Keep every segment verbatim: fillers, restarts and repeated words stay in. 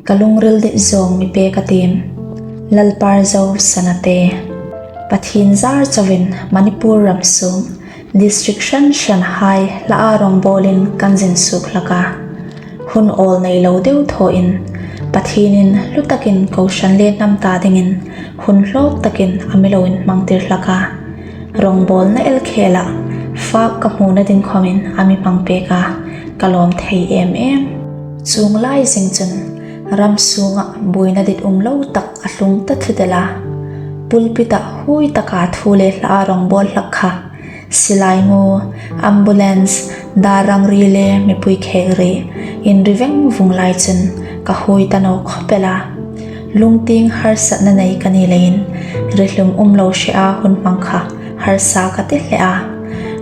Ka lungril dit zawng mi pek a tiem. Lalpar Zo Sanate. Pathien zar chauin Manipur ram sung district hran hran hai hla a rongbawlin kan zin suok hlak a. Hun awl nei lo deu thawin Pathienin hlu takin kohran le hnam ta dingin hun hlawk takin a mi lo inhmangtir hlak a. Rongbawlna el khela fak ka hmuna ding khomin a mi hmang pek a, ka lawm thei em em. Chuong lai zing chun ram sunga buoina dit um lo tak a tlung ta thut el a. Pulpit-a huoi taka thu le hla a rongbawl hlak kha, silai mu, ambulance, dar rang ri le mipui khek ri inri veng vung lai chun ka huoi ta naw khawp el a. Lungtieng harsatna nei ka ni leiin, ri hlum um lo hria hun hmang kha harsa ka ti hle a.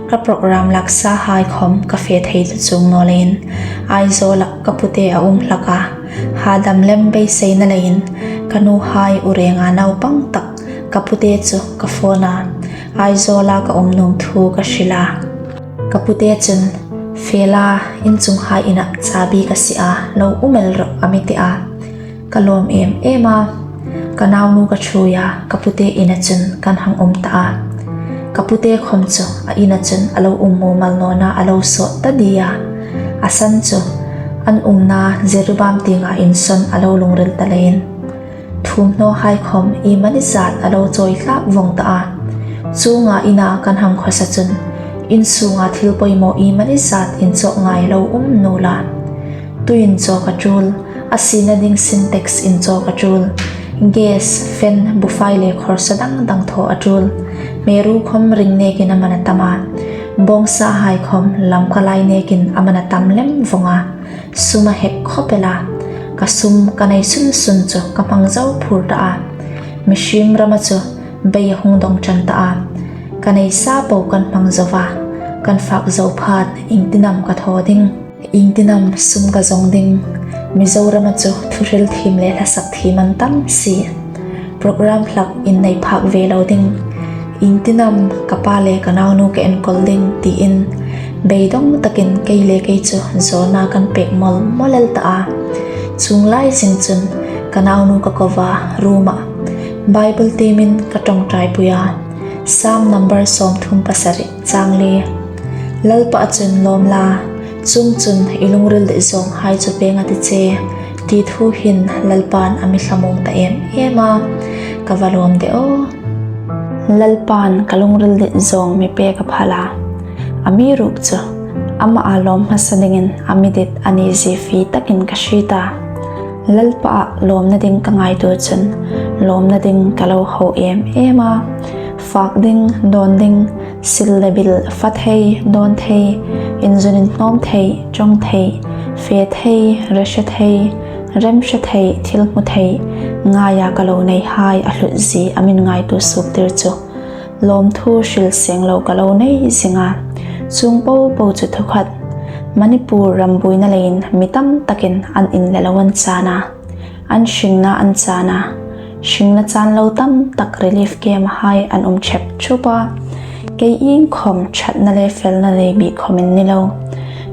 Ka program laksa hai khawm ka fe thei ta chuong naw leiin, Aizawla ka pute a um hlak a. Hadam lem beiseina leiin, ka nuhai urenga naupang tak ka pute chu ka phone a, Aizawla ka um nuom thu ka hril a. Ka pute chun, "Fe la, in chunghai ina chabi ka sie a, lo um el rawh," a mi ti a. Ka lawm em em a. Ka naunu ka ṭhuoi a, ka pute ina chun kan hang um ta a. Ka pute khawm chu a ina chun a lo um mumal nawna a lo sawt ta di a. A san chu an umna Jiribam tienga insawn a lo lungril ta leiin, thuomhnawhai khawm iemani zat a lo chawi hlak vawng ta a. Chuonga ina kan hang khawsa chun, in sunga thil poimaw iemani zat inchawk ngai lo um naw la. Tui inchawk a ṭul, a siena ding Sintex inchawk a ṭul, gas, fan, bufai le khawrsa dang dang thaw a ṭul. Hmeruo khawm ring nekin a man a tam a. Bawngsahai khawm Lamka lai nekin a man a tam lem vawng a. Sum a hek khawp el a. Ka sum ka nei sun sun chu ka hmang zo phur ta a. Mihriem rama chu bei a hung dawng ṭan ta a. Ka neisa po kan hmang zo va. Kan fak zo phat iengtin am ka thaw ding? Iengtin am sum ka zawng ding? Mizorama chu thuhril thiem le hlasak thiem an tam si. Program hlak innei phak ve lo ding. Iengtin am ka pa le ka naunu ka enkawl ding tiin beidawng takin kei le kei chu zawna kan pek mawl mawl el ta a. Chuong lai zing chun ka naunu ka ko va, room-a Bible tiemin ka ṭawngṭaipui a. Sam number sawmthum pasari, chang li. Lalpa chun lawm la, chuongchun i lungril dit zawnghai chu pêng a ti che, ti thu hin Lalpan a mi thlamuong ta em em a, ka va lawm de aw. Lalpan ka lungril dit zawng mi pek a phal a, amiruokchu ama a lawm hmasa dingin a mi dit a ni zie fie takin ka hriet a. Lalpa a lawmna ding ka ngaituo chun lawmna ding ka lo ho em em a. Fak ding, dawn ding, sil le bil, fa thei, dawn thei, inzun inhnawm thei, ṭawng thei, fe thei, rehre thei, remhre thei, thil hmu thei, ngaia ka lo neihai a hlut zie a min ngaituo suoktir chu lawmthu hril seng lo ka lo nei zing a. Chuong po po chu thu khat, Manipur ram buoina leiin mi tam takin an in le lo an chan a. An hringna an chan a. Hringna chan lo tam tak relief camp-a hai an um ṭhep ṭhup a. Kei iengkhawm ṭhatna le felna nei bik khawmin ni lo,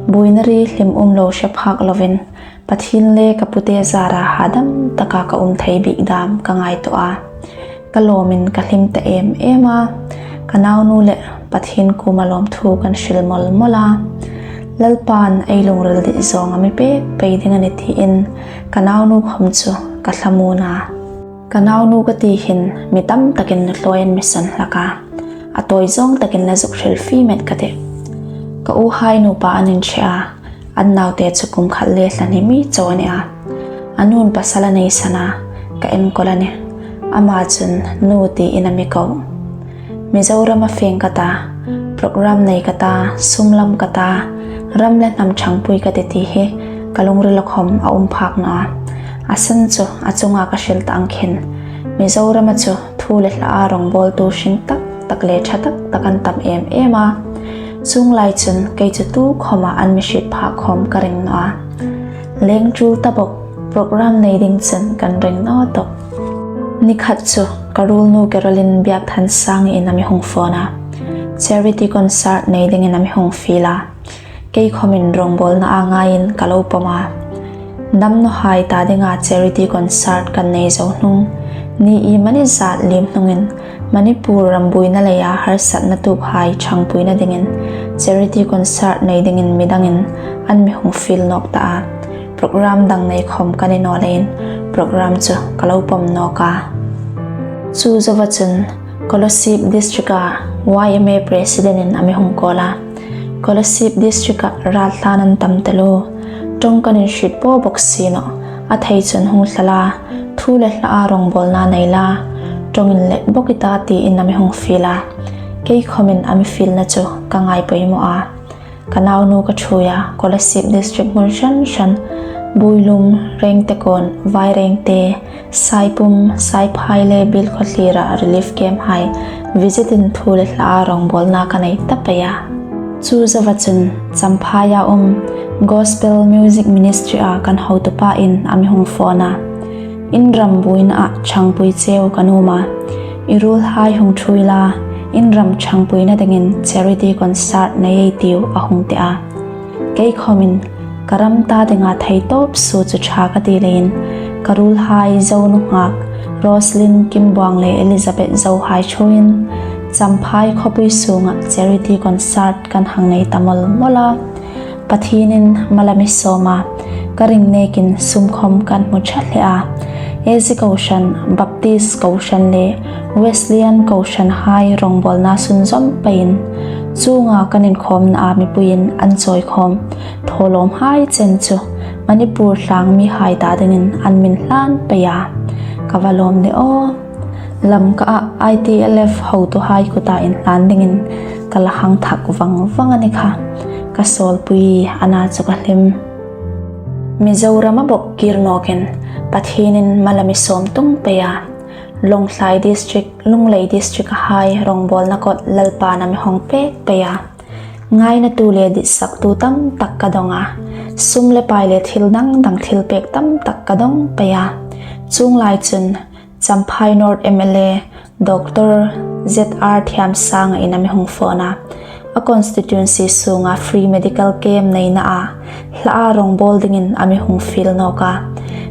buoina ri hlim um lo hre phak lovin, Pathien le ka pute zara hadam taka ka um thei bik dam ka ngaituo a. Ka lawmin ka hlim ta em em a. Ka naunu le Pathien kuoma lawmthu kan hril mawl mawl a. Lalpan ei lungril dit zawng a mi pek pei ding a nih tiin ka naunu khawm chu ka thlamuon a. Ka naunu ka ti hin mi tam takin nutlawi an mi san hlak a. A tawi zawng takin la zuk hril fie met ka tih. Ka uhai nupa an inṭhe a. An naute chu kum khat le thla hni mi chau a ni a. A nu'n pasal a nei san a, ka enkawl a nih. Ama chun nu tiin a mi ko. Mizorama feng ka ta, program nei ka ta, sum lam ka ta, ram le hnam ṭhangpui ka ti ti hi ka lungrila khawm a um phak naw a. A san chu a chunga ka hril ta ang khin, Mizorama chu thu le hla a rawngbawltu hring tak tak le ṭha tak tak an tam em em a. Chuong lai chun kei chu tu khawma an mi hriet phak khawm ka ring naw a. Leng ṭul ta bawk, program nei ding chun kan ring naw tawp. Ni khat chu ka ruolnu Carolyn Biakthansangi-in a mi hung phone a. Charity concert nei dingin a mi hung fiel a. Kei khawmin rawngbawlna a ngaiin ka lo pawm a. Damnawhai ta dinga charity concert kan nei zo hnung, ni iemani zat liem hnungin Manipur ram buoina leia harsatna tuokhai ṭhangpuina dingin charity concert nei dingin midangin an mi hung fiel nawk ta a. Program dang nei khawm ka ni naw leiin program chu ka lo pawm nawk a. Chu zoa chun Kolasib District-a Y M A President-in a mi hung call a. Kolasib District-a ral hlan an tam taluo. Ṭawng kan inhriet po bawk si naw. A thei chun hung thla la, thu le hla a rawngbawlna nei la, ṭawng inlet bawk i ta tiin a mi hung fiel a. Kei khawmin a mi fielna chu ka ngai pawimawh a. Ka naunu ka ṭhuoia Kolasib District hmun hran hran, Builum, Rengtekawn, Vairengte, Saipum, Saiphai le Bilkhawthlira relief camp-hai visit-in thu le hla a rawngbawlna ka nei ta pei a. Chu zoa chun Champhaia um Gospel Music Ministry-a kan hotupa in a mi hung phone a. In ram buoinaa ṭhangpui cheu ka nuom a. I ruolhai hung ṭhuoi la, in ram ṭhangpuina dingin charity concert nei ei tiu a hung ti a. Kei khawmin ka ram ta dinga thei tawp suo chu ṭha ka ti leiin ka ruolhai Zo Nunghak, Roslyn Kimbuang le Elizabeth Zo-hai ṭhuoiin Champhai khawpui sunga charity concert kan hang nei ta mawl mawl a. Pathienin mal a mi sawm a, ka ring nekin sum khawm kan hmu ṭha hle a. A Z Kohran, Baptist Kohran le Wesleyan Kohranhai rawngbawlna sunzawm peiin chunga kan inkhawmnaa mipuiin an chawi khawm thawlawmhai chen chu Manipur tlangmihai ta dingin an mi hlan pei a. Ka va lawm de aw. Lamkaa I T L F hotuhai kuta inhlan dingin ka la hang thak vang vang a ni kha. Ka sawlpui a na chu ka hlim. Mizoram-a bawk kir nawkin Pathienin mal a mi sawm tung pei a. Lawngtlai District, Lunglei District-hai rawngbawlna kawt Lalpan a mi hawng pek pei a. Ngainatu le ditsaktu tam tak ka dawng a. Sum le pai le thil dang dang thilpek tam tak ka dawng pei a. Chuong lai chun Champhai North M L A Doctor Z R Thiamsanga in a mi hung phone a. A constituency sunga free medical camp neinaa hla a rawngbawl dingin a mi hung fiel nawk a.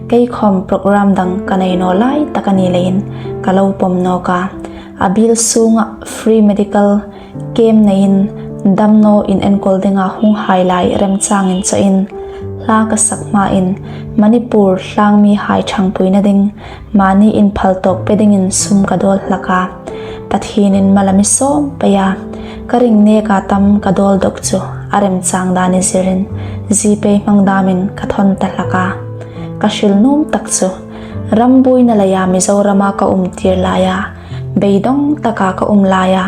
Kei khawm program dang ka nei naw lai tak a ni leiin ka lo pawm nawk a. A biel sunga free medical camp neiin damnaw inenkawl dinga hunghai lai remchangin chawiin hla ka sak hmain Manipur tlangmihai ṭhangpuina ding mani inphal tawk pe dingin sum ka dawl hlak a. Pathienin mal a mi sawm pei a. Ka ring neka tam ka dawl dawk chu a remchang dan ni zirin GPay hmang damin ka thawn ta hlak a. Ka hril nuom tak chu ram buoina leia Mizorama ka um tir laia, beidawng taka ka um laia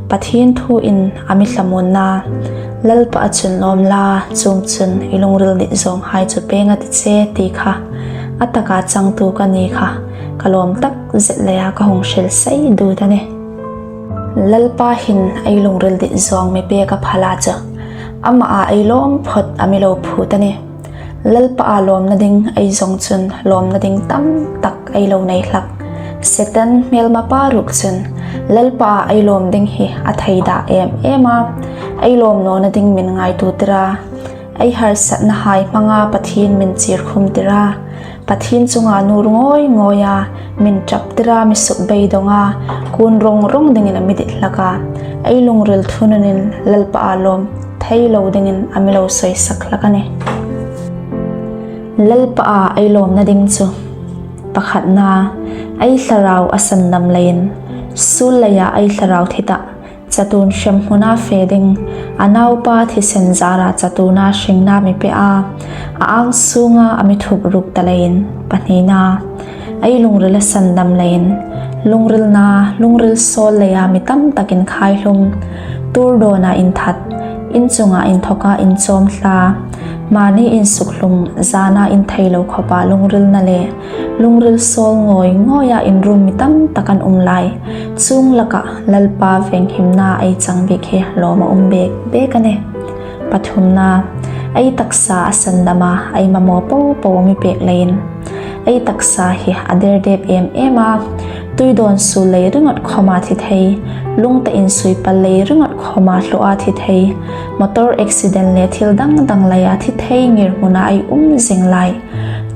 Pathien thuin a mi thlamuonna, Lalpaa chun lawm la, chuongchun i lungril dit zawnghai chu pêng a ti che ti kha a taka changtu ka ni kha ka lawm tak zet leia ka hung hril sei dut a nih. Lalpa hin ei lungril dit zawng mi pêk a phal a chu, amaa ei lawm phawt a mi lo phut a nih. Lalpaa lawmna ding ei zawng chun lawmna ding tam tak ei lo nei hlak. Setan hmêlmapa ruok chun Lalpaa ei lawm ding hi a thei dah em em a, ei lawm nawna ding min ngaituo tir a, ei harsatnahai hmanga Pathien min chîr khum tir a, Pathien chunga nuor ngawi ngawia min ṭap tir a, mi suk beidawnga, kun rawng rawng dingin a mi dit hlak a, ei lungril thununin Lalpaa lawm thei lo dingin a mi lo sawisak hlak a nih. Lalpaa ei lawmna ding chu, pakhatna, ei thlarau a sandam leiin, suol leia ei thlarau thi ta, chatuon hremhmuna fe ding, a naupa thisen zara chatuona hringna mi pe a, a ang sunga a mi thup ruk ta leiin, pahnina, ei lungril a sandam leiin, lungrilna, lungril sawl leia mi tam takin khaihlum, tuor dawna inthat, in chunga inthawka inchawm thla, mani insukhlum, zana inthei lo khawpa lungrilna le, lungril sawl ngawi ngawia inrum mi tam tak an um lai. Chuong laka Lalpa venghimna ei chang bik hi lawm a um bek bek a nih. Pathumna, ei taksa a sandama, ei mamaw po po mi pek leiin, ei taksa hi a derdep em em a, tuidawn suol lei ringawt khawma thi thei, lungta insui pal lei ringawt khawma hlua thi thei, motor accident le thil dang dang leia thi thei ngirhmuna ei um zing lai.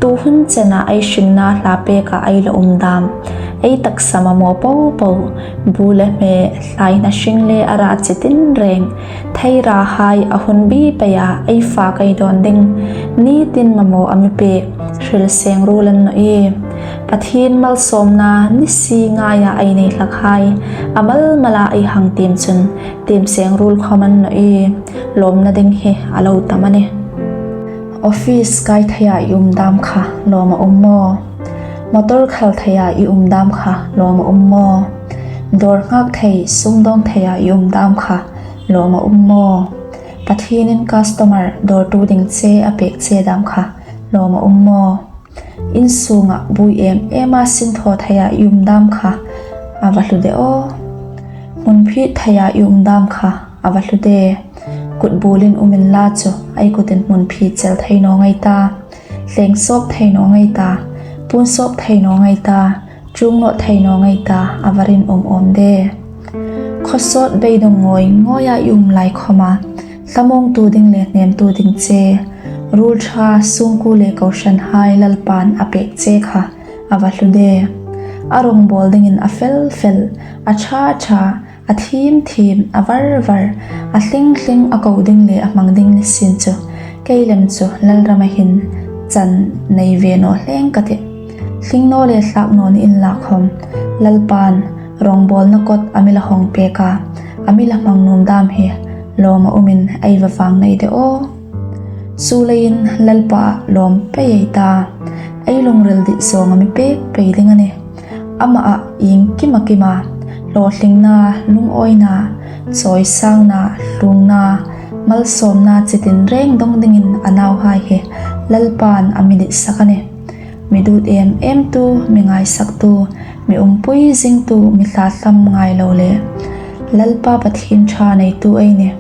Tuhun chena ei hringna hla peka ei la um dam, ei taksa mamaw popo, bu le hme, hlaina hring le a ra chi tinreng, theirahai a hun bi peia ei fak ei dawn ding, nitin mamaw a mi pek, hril seng ruol an nawh ie. Pathien malsawmna nisi ngaia ei nei hlakhai, a mal mala ei hang tiem chun, tiem seng ruol khawm an nawh ie, lawmna ding hi a lo tam a nih. Office kai theia i um dam kha lawm a um maw? Motor khal theia i um dam kha lawm a um maw? Dawr nghak thei, sumdawng theia i um dam kha lawm a um maw? Pathienin customer dawrtu ding che a pek che dam kha lawm a um maw? Insunga bui em ema sin thaw theia i um dam kha a va hlu de aw. Hmun phit theia i um dam kha a va hlu de. Kut bulin um inla chu, ei kutin hmun phit chel thei naw ngei ta, hleng sawp thei naw ngei ta, pun sawp thei naw ngei ta, ṭung nawh thei naw ngei ta, a va rin um awm de. Khawsawt beidawng ngawi ngawia i um lai khawma, hlamawngtu ding le hnemtu ding che, ruol ṭha sungkuo le kohranhai Lalpan a pek che kha a va hlu de. A rawngbawl dingin a fel fel, a ṭha ṭha, a thim thim, a var var, a hling hling a ko ding le a hmang ding ni sien chu, kei lem chu Lalrama hin chan nei ve naw hleng ka tih. Hling naw le thlak naw ni inla khawm, Lalpan rawngbawlna kot a mi la hawng pek a, a mi la hmang nuom dam hi lawm a umin ei va vang nei de aw. Chuleiin Lalpa lawm pei ei ta, ei lungril dit zawng a mi pek pei ding a nih. Amaa iengkima kima hlawtlingna, lungawina, chawisangna, hlungna, malsawmna chi tinreng dawng dingin a nauhai hi Lalpan a mi ditsak a nih. Mi dut em emtu, mi ngaisaktu, mi umpui zingtu, mi thlathlam ngai lo le Lalpa Pathien ṭha neitu ei nih.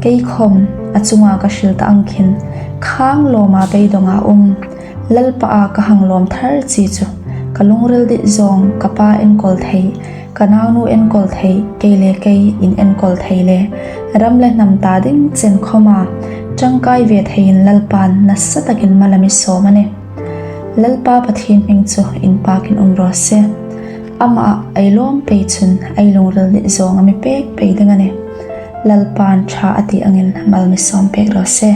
Kei khawm a chunga ka hril ta ang khin, khang lawma beidawnga um, Lalpaa ka hang lawm thar chi chu, ka lungril dit zawng, ka pa enkawl thei, ka naunu enkawl thei, kei le kei inenkawl thei le ram le hnam ta ding chen khawma ṭangkai ve theiin Lalpan nasa takin mal a mi sawm a nih. Lalpa Pathien hming chu inpakin um raw se. Amaa ei lawm pei chun ei lungril dit zawng a mi pek pei ding a nih. Lalpan ṭha a ti angin mal mi sawm pek raw se.